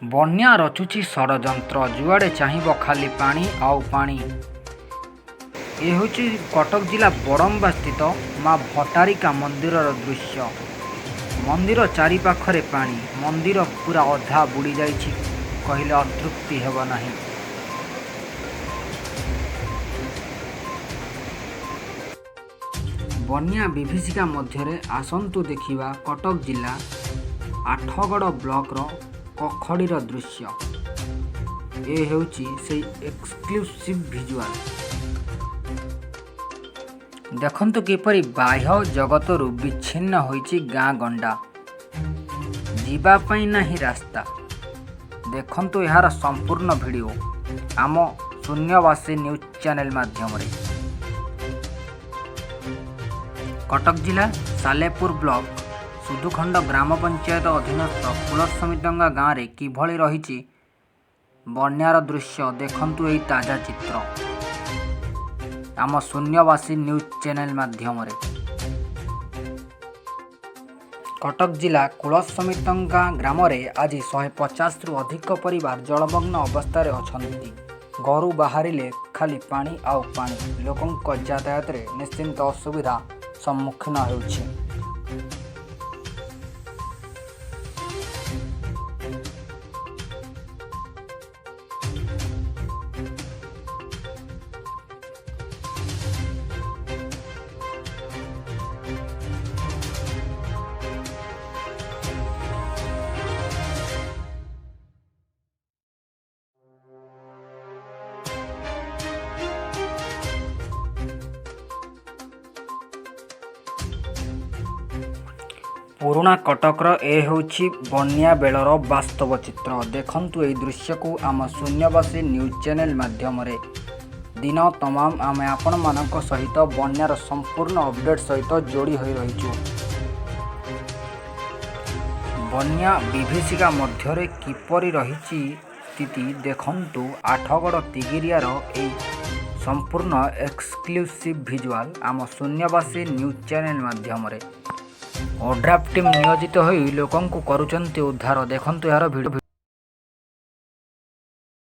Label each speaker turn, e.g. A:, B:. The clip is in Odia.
A: ବନ୍ୟା ରଚୁଛି ଷଡ଼ଯନ୍ତ୍ର। ଯୁଆଡ଼େ ଚାହିଁବ ଖାଲି ପାଣି ଆଉ ପାଣି। ଏ ହେଉଛି କଟକ ଜିଲ୍ଲା ବଡ଼ମ୍ବା ସ୍ଥିତ ମା ଭଟ୍ଟାରିକା ମନ୍ଦିରର ଦୃଶ୍ୟ। ମନ୍ଦିର ଚାରିପାଖରେ ପାଣି। ମନ୍ଦିର ପୁରା ଅଧା ବୁଡ଼ି ଯାଇଛି କହିଲେ ଅତୃପ୍ତି ହେବ ନାହିଁ। ବନ୍ୟା ବିଭୀଷିକା ମଧ୍ୟରେ ଆସନ୍ତୁ ଦେଖିବା କଟକ ଜିଲ୍ଲା ଆଠଗଡ଼ ବ୍ଲକର କଖଡ଼ିର ଦୃଶ୍ୟ। ଏ ହେଉଛି ସେଇ ଏକ୍ସକ୍ଲୁସିଭ୍ ଭିଜୁଆଲ୍। ଦେଖନ୍ତୁ କିପରି ବାହ୍ୟ ଜଗତରୁ ବିଚ୍ଛିନ୍ନ ହୋଇଛି ଗାଁ ଗଣ୍ଡା। ଯିବା ପାଇଁ ନାହିଁ ରାସ୍ତା। ଦେଖନ୍ତୁ ଏହାର ସମ୍ପୂର୍ଣ୍ଣ ଭିଡ଼ିଓ ଆମ ଶୂନ୍ୟବାସୀ ନ୍ୟୁଜ୍ ଚ୍ୟାନେଲ୍ ମାଧ୍ୟମରେ। କଟକ ଜିଲ୍ଲା ସାଲେପୁର ବ୍ଲକ ସୁଧୁଖଣ୍ଡ ଗ୍ରାମ ପଞ୍ଚାୟତ ଅଧୀନସ୍ଥ କୁଳସମିତଙ୍ଗା ଗାଁରେ କିଭଳି ରହିଛି ବନ୍ୟାର ଦୃଶ୍ୟ, ଦେଖନ୍ତୁ ଏହି ତାଜା ଚିତ୍ର ଆମ ଶୂନ୍ୟବାସୀ ନ୍ୟୁଜ୍ ଚ୍ୟାନେଲ୍ ମାଧ୍ୟମରେ। କଟକ ଜିଲ୍ଲା କୁଳସମିତଙ୍ଗା ଗ୍ରାମରେ ଆଜି 150ରୁ ଅଧିକ ପରିବାର ଜଳମଗ୍ନ ଅବସ୍ଥାରେ ଅଛନ୍ତି। ଘରୁ ବାହାରିଲେ ଖାଲି ପାଣି ଆଉ ପାଣି। ଲୋକଙ୍କ ଯାତାୟାତରେ ନିଶ୍ଚିନ୍ତ ଅସୁବିଧା ସମ୍ମୁଖୀନ ହେଉଛି। ପୁରୁଣା କଟକର ଏ ହେଉଛି ବନ୍ୟା ବେଳର ବାସ୍ତବ ଚିତ୍ର। ଦେଖନ୍ତୁ ଏହି ଦୃଶ୍ୟକୁ ଆମ ଶୂନ୍ୟବାସୀ ନ୍ୟୁଜ୍ ଚ୍ୟାନେଲ୍ ମାଧ୍ୟମରେ। ଦିନ ତମାମ ଆମେ ଆପଣମାନଙ୍କ ସହିତ ବନ୍ୟାର ସମ୍ପୂର୍ଣ୍ଣ ଅପଡ଼େଟ୍ ସହିତ ଯୋଡ଼ି ହୋଇ ରହିଛୁ। ବନ୍ୟା ବିଭୀଷିକା ମଧ୍ୟରେ କିପରି ରହିଛି ସ୍ଥିତି, ଦେଖନ୍ତୁ ଆଠଗଡ଼ ତିଗିରିଆର ଏହି ସମ୍ପୂର୍ଣ୍ଣ ଏକ୍ସକ୍ଲୁସିଭ୍ ଭିଜୁଆଲ୍ ଆମ ଶୂନ୍ୟବାସୀ ନ୍ୟୁଜ୍ ଚ୍ୟାନେଲ୍ ମାଧ୍ୟମରେ। ଓଡ୍ରାଫ୍ ଟିମ୍ ନିୟୋଜିତ ହୋଇ ଲୋକଙ୍କୁ କରୁଛନ୍ତି ଉଦ୍ଧାର। ଦେଖନ୍ତୁ ଏହାର ଭିଡ଼ିଓ।